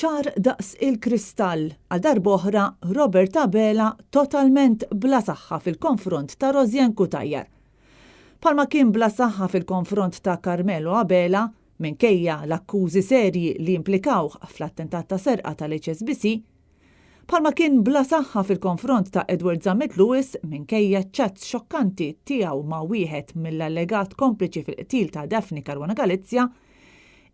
Ċar daqs il-kristall, għal darb'oħra Robert Abela totalment bla saħħa fil-konfront ta' Rosianne Cutajar. Bħalma kien bla saħħa fil-konfront ta' Carmelo Abela, minkejja l-akkużi serji li implikawh fl-attentat ta' serqa tal-HSBC, Bħalma kien bla saħħa fil-konfront ta' Edward Zammit Lewis minkejja ċ-chats xokkanti tiegħu ma' wieħed mill-allegat kompliċi fil-qtil ta' Daphne Caruana Galizia,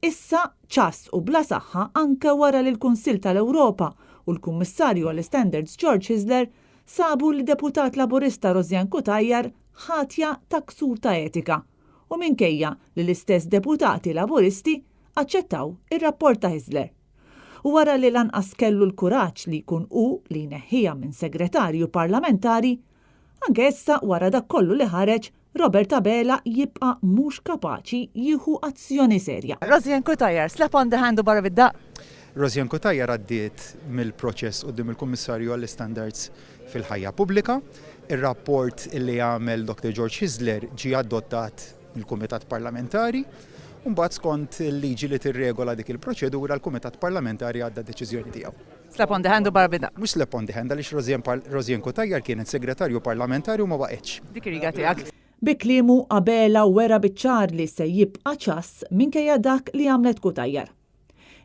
issa ċass u bla saħħa anke wara li l-Kunsill tal-Ewropa u l-Kummissarju għall-Istandards George Hyzler sabu lid-Deputat Laburista Rosianne Cutajar ħatja ta' ksur ta' etika u minkejja li l-istess deputati Laburisti aċċettaw ir-rapport ta' Hyzler. U wara li lanqas kellu l-kuraġġ li jkun hu li jneħħiha minn segretarju parlamentari, anke issa wara dak kollu li ħareġ, Robert Abela jibqa' mhux kapaċi jieħu azzjoni serja. Rosianne Cutajar, slap on the hand u barra bid-daqq. Rosianne Cutajar għaddiet mill-proċess quddiem il-Kummissarju għall-Istandards fil-Ħajja Pubblika. Ir-rapport li għamel Dr. George Hyzler ġie adottat mill-Kumitat Parlamentari u mbagħad skont il-liġi li tirregola dik il-proċedura l-Kumitat Parlamentari għadda d-deċiżjoni tiegħu. Slap on the hand u barra bid-daqq. Mhux slap on the hand għaliex Rosianne Cutajar kienet Segretarju Parlamentari u ma baqgħetx. Dik ir-riga tiegħek. Bi kliemu Abela wera biċ-ċar li se jibqa' ċass minkejja dak li għamlet Cutajar.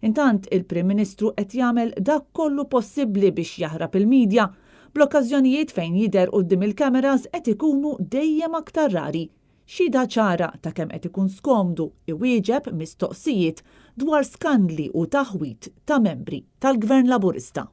Intant, il-Prim Ministru qed jagħmel dak kollu possibbli biex jaħrab il-media, bl-okkażjonijiet fejn jidher quddiem il-cameras qed ikunu dejjem aktar rari, xhieda ċara ta' kemm qed ikun skomdu iwieġeb mistoqsijiet dwar skandli u taħwid ta' membri tal-Gvern Laburista.